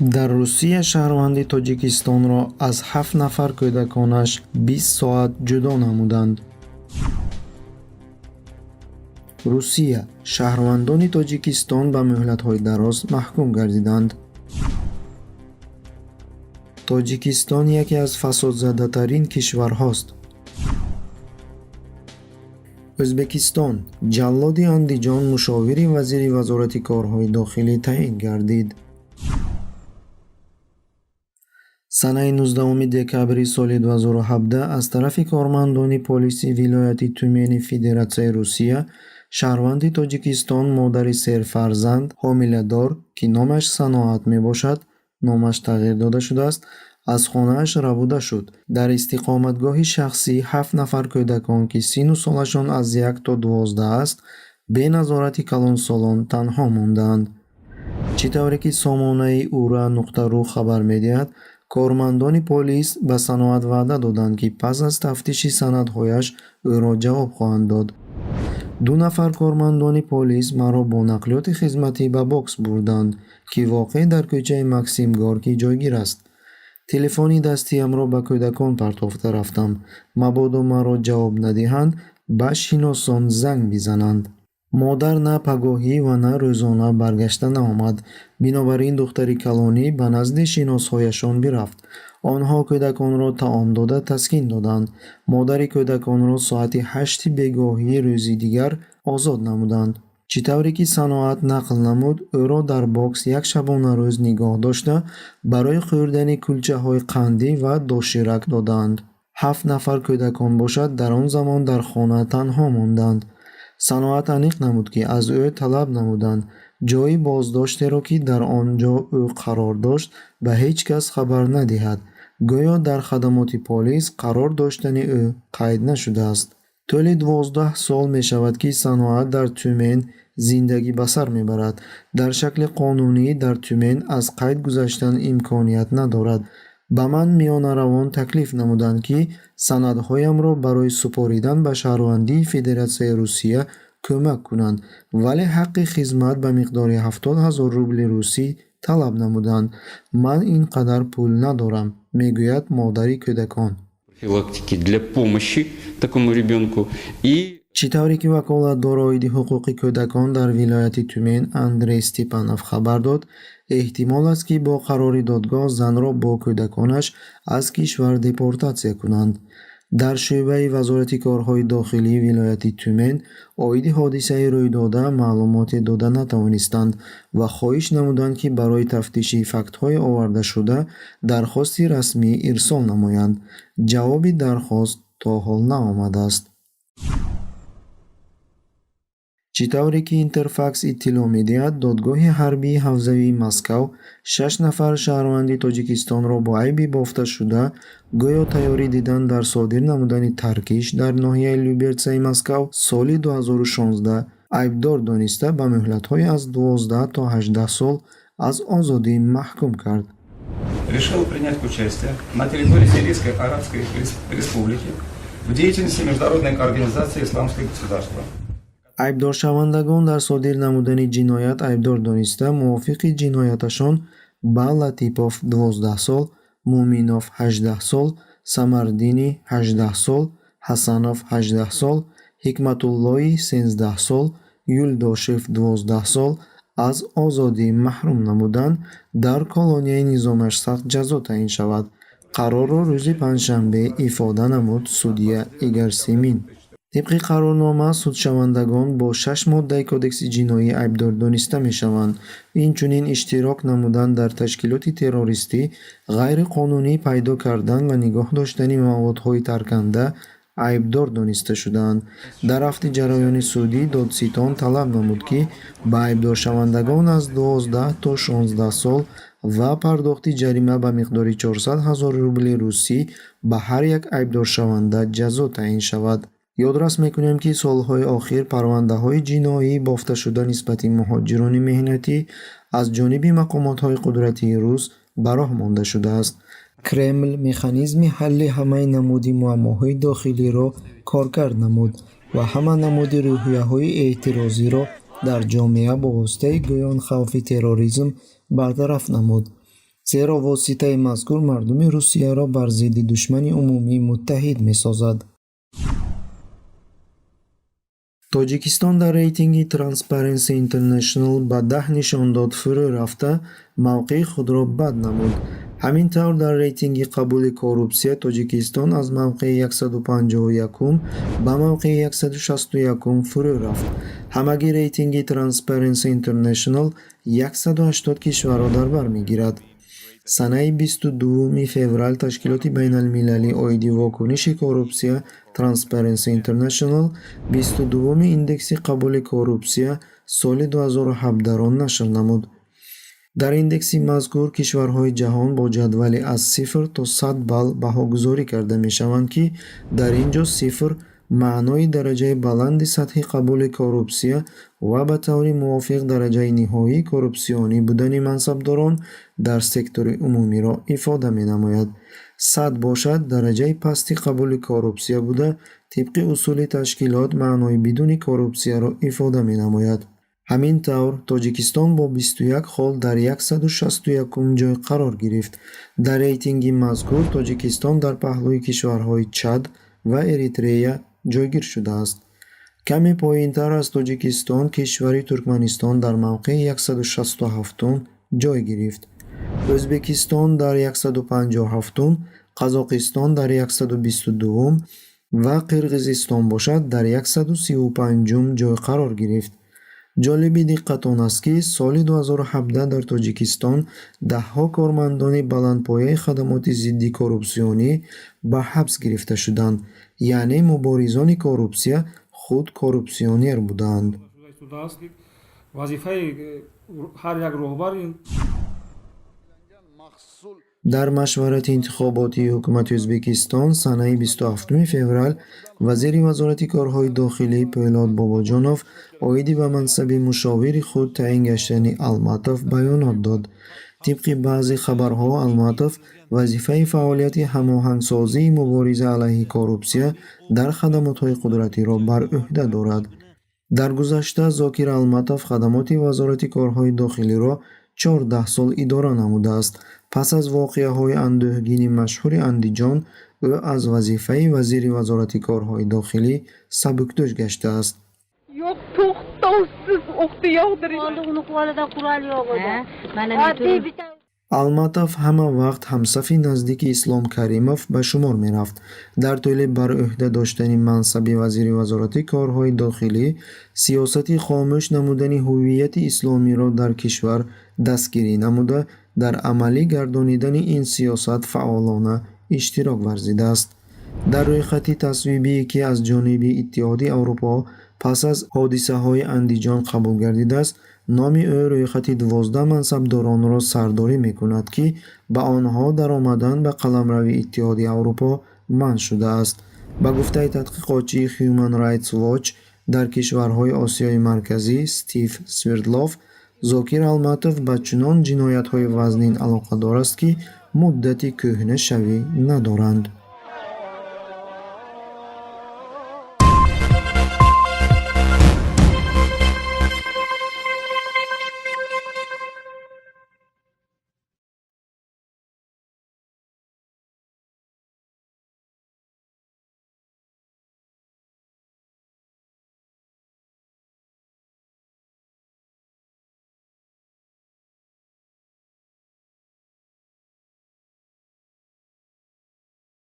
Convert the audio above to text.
Дар Русия шаҳрванди Тоҷикистонро аз ҳафт нафар кӯдаконаш 20 соат ҷудо намуданд. Русия: шаҳрвандони Тоҷикистон ба муҳлатҳои дароз маҳкум гардиданд. Тоҷикистон яке аз фасодзадатарин кишварҳост. Ӯзбекистон: ҷаллоди Андиҷон мушовири вазири Вазорати корҳои дохилӣ таъин гардид. Санаи 19 декабри соли 2017 аз тарафи кормандони полиси вилояти Тюмени Федератсияи Русия шаҳрванди Тоҷикистон, модари серфарзанд, ҳомиладор, ки номаш Саноат мебошад, номаш тағйир дода шудааст, аз хонааш рабуда шуд. Дар истиқоматгоҳи шахсӣ ҳафт нафар кӯдакон, ки синну солашон аз 1 то 12 аст, бе назорати калонсолон танҳо мондаанд. Чӣ тавре ки сомонаи ура.ру хабар медиҳад, кормандони полис ба Саноат ваъда доданд, ки пас аз тафтиши санадҳояш ӯро ҷавоб хоҳанд дод. Ду нафар кормандони полис маро бо нақлиёти хизматӣ ба бокс бурданд, ки воқеъ дар кӯчаи Максим Горкий ҷойгир аст. Телефони дастиямро ба кӯдакон партофта рафтам, мабодо маро ҷавоб надиҳанд, ба шиносон занг бизананд. Модар на пагоҳӣ ва на рӯзона баргашта наомад. Бинобар ин духтари калонӣ ба назди шиносҳояшон бирафт. Онҳо кӯдаконро таом дода, таскин доданд. Модари кӯдаконро соати 8-и бегоҳии рӯзи дигар озод намуданд. Чӣ тавре ки Саноат нақл намуд, ӯро дар бокс як шабонарӯз нигоҳ дошта, барои хӯрдани кулчаҳои қандӣ ва доширак додаанд. Ҳафт нафар кӯдакон бошад, дар он замон дар хона танҳо монданд. Саноат аниқ намуд, ки аз ӯ талаб намуданд ҷойи боздоштеро, ки дар он ҷо ӯ қарор дошт, ба ҳеҷ кас хабар надиҳад. Гӯё дар хадамоти полис қарор доштани ӯ қайд нашудааст. Тӯли 12 сол мешавад, ки Саноат дар Тюмен зиндагӣ ба сар мебарад. Дар шакли қонунӣ дар Тюмен аз қайд гузаштан имконият надорад. Ба ман миёнаравон таклиф намуданд, ки санадҳоямро барои супоридан ба шаҳрвандии Федератсияи Русия кӯмак кунанд, вале ҳаққи хизмат ба миқдори 70 000 рубли русӣ талаб намуданд. Ман ин қадар пул надорам, мегӯяд модари кӯдакон. Профилактики для помощи такому ребенку и Чӣ тавре ки ваколатдор оиди ҳуқуқи кӯдакон дар вилояти Тюмен Андрей Степанов хабар дод, эҳтимол аст, ки бо қарори додгоҳ занро бо кӯдаконаш аз кишвар депортатсия кунанд. Дар шӯъбаи Вазорати корҳои дохилии вилояти Тюмен оиди ҳодисаи рӯйдода маълумоте дода натавонистанд ва хоҳиш намуданд, ки барои тафтиши фактҳои овардашуда дархости расмӣ ирсол намоянд. Ҷавоби дархост то ҳол наомадааст. Чӣ тавре ки Интерфакс иттилоъ медиҳад, додгоҳи ҳарбии ҳавзавии Москав шаш нафар шаҳрванди Тоҷикистонро бо айби бофташуда, гӯё тайёрӣ дидан дар содир намудани таркиш дар ноҳияи Люберцаи Москав соли 2016 айбдор дониста, ба муҳлатҳои аз 12 то 18 сол аз озодӣ маҳкум кард. Решила принять участие на территории Сирийской Арабской Республики в деятельности Международной организации «Исламское государство». Айбдоршавандагон дар содир намудани ҷиноят айбдор дониста, мувофиқи ҷинояташон ба Латипов 12 сол, Муъминов 18 сол, Самардинӣ 18 сол, Ҳасанов 18 сол, Ҳикматуллоӣ 13 сол, Юлдошев 12 сол аз озодӣ маҳрум намуданд, дар колонияи низомаш сахт ҷазо таъин шавад. Қарорро рӯзи панҷшанбе ифода намуд судья Игор Семин. Тибқи қарорнома, судшавандагон бо шаш моддаи Кодекси ҷиноӣ айбдор дониста мешаванд. Инчунин иштирок намудан дар ташкилоти террористӣ, ғайриқонунӣ пайдо кардан ва нигоҳ доштани маводҳои тарканда айбдор дониста шудаанд. Дар рафти ҷараёни судӣ додситон талаб намуд, ки ба айбдоршавандагон аз 12 то 16 сол ва пардохти ҷарима ба миқдори 400 ҳазор рубли русӣ ба ҳар як айбдоршаванда ҷазо таъин шавад. Ёдрас мекунем, ки солҳои охир парвандаҳои ҷиноӣ бофташуда нисбати муҳоҷирони меҳнатӣ аз ҷониби мақомотҳои қудратии рус ба роҳ монда шудааст. Кремл механизми ҳалли ҳамаи намуди муаммоҳои дохилиро коркард намуд ва ҳама намуди рӯҳияҳои эътирозиро дар ҷомеа бо воситаи гӯён хавфи терроризм бартараф намуд. Зеро воситаи мазкур мардуми Русияро бар зидди душмани умумӣ муттаҳид месозад. Тоҷикистон дар рейтинги Transparency International ба 10 нишондод фурӯ рафта, мавқеи худро бад намуд. Ҳамин тавр, дар рейтинги қабули коррупсия Тоҷикистон аз мавқеи 151 ба мавқеи 161 фурӯ рафт. Ҳамагӣ рейтинги Transparency International 180 кишварро дар бар мегирад. Санаи 22 феврал ташкилоти байналмилалӣ оиди вокуниши коррупсия Transparency International 22-ми индекси қабули коррупсия соли 2017-ро нашр намуд. Дар индекси мазкур кишварҳои ҷаҳон бо ҷадвали аз 0 то 100 балл баҳогузорӣ карда мешаванд, ки дар ин ҷо 0 маънои дараҷаи баланди сатҳи қабули коррупсия ва ба таври мувофиқ дараҷаи ниҳоии коррупсионӣ будани мансабдорон дар сектори умумиро ифода менамояд. 100 бошад, дараҷаи пасти қабули коррупсия буда, тибқи усули ташкилот маънои бидуни коррупсияро ифода менамояд. Ҳамин тавр, Тоҷикистон бо 21 хол дар 161 ҷой қарор гирифт. Дар рейтинги мазкур Тоҷикистон дар паҳлӯи кишварҳои Чад ва Эритрея ҷойгир шудааст. Каме поинтар аз Тоҷикистон кишвари Туркманистон дар мавқеи 167 ҷой гирифт. Ӯзбекистон дар 157, Қазоқистон дар 122 ва Қирғизистон бошад, дар 135 ҷой қарор гирифт. Ҷолиби диққат он аст, ки соли 2017 дар Тоҷикистон даҳҳо кормандони баландпояи хадамоти зидди коррупсионӣ ба ҳабс гирифта шуданд, яъне муборизони коррупсия худ коррупсионер буданд. Вазифаи ҳар як роҳбар ин Дар машварати интихоботии ҳукумати Ӯзбекистон санаи 27 феврал вазири вазорати корҳои дохилӣ Пӯлод Бобоҷонов оиди ба мансаби мушовири худ таъин гаштани Алматов баёнот дод. Тибқи баъзе хабарҳо, Алматов вазифаи фаъолияти ҳамоҳангсозии мубориза алайҳи коррупсия дар хадамотҳои қудратиро бар ӯҳда дорад. Дар гузашта Зокир Алматов хадамоти вазорати корҳои дохилиро 14 сол идора намудааст. Пас аз воқеаҳои андӯҳгини машҳури Андиҷон ӯ аз вазифаи вазири вазорати корҳои дохилӣ сабукдӯш гаштааст. Yo'q, to'xtovsiz o'qni yog'dirib. Oldin uni qo'lida qurol yo'q edi. Mana men Oddiy bitta Алматов ҳама вақт ҳамсафи наздики Ислом Каримов ба шумор мерафт. Дар тӯли бар ӯҳда доштани мансаби вазири вазорати корҳои дохилӣ сиёсати хомӯш намудани ҳуввияти исломиро дар кишвар дастгирӣ намуда, дар амалӣ гардонидани ин сиёсат фаъолона иштирок варзидааст. Дар рӯйхати тасвибие, ки аз ҷониби Иттиҳоди Аврупо пас аз ҳодисаҳои Андиҷон қабул гардидааст, номи ӯ рӯйхати 12 мансабдоронро сардорӣ мекунад, ки ба онҳо даромадан ба қаламрави Иттиҳоди Аврупо манъ шудааст. Ба гуфтаи тадқиқотчии Human Rights Watch дар кишварҳои Осиёи Марказӣ Стив Свердлов, Зокир Алматов ба чунон ҷиноятҳои вазнин алоқадор аст, ки муддати кӯҳнашавӣ надоранд.